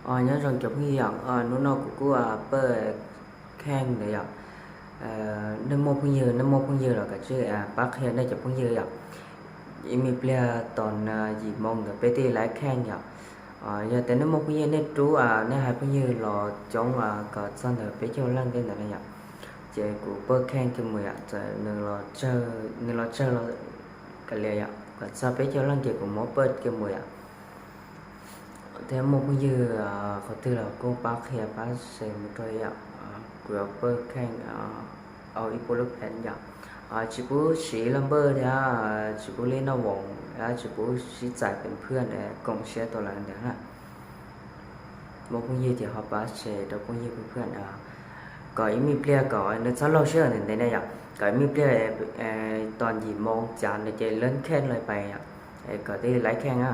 Nyob zoo cov phooj ywg yom, hnub no kuv kuj pab kheej ntawd yom. Nej muaj phooj ywg, nej muaj phooj ywg los kav tsij pab qhia nej cov phooj ywg yom. Ib me pliag tom yim moo ntawd peb thiaj li kheej yom. Yog tias nej muaj phooj ywg, nej rub nej hais phooj ywg los coob kom txog ntawm peb caug leej tej ntawd na yom, ces kuv pab kheej kiag mus yom. Txawm nws los tsawg los kav liam yom, kom txog peb caug leej ces kuv muab pab kiag mus yom. Thiab muaj phooj ywg qhov twg los kuj pab qhia pab share mus rau yom. Kuv yuav pab kheej ua ib puas lub pheem yom. Tsis pub siv laj npawj thiab tsis pub li noj voos, tsis pub sib txais pem phwaj koom siab tau lawm ntawd na. Muaj phooj ywg ces ho pab share rau phooj ywg phooj ywg, kom ib me pliag kom nws txhob laug siab ntawm ntev na yom, kom ib me pliag tom yim moo cav ntawd ces lawv kheej lawm pais yom, kom thiaj li kheej na.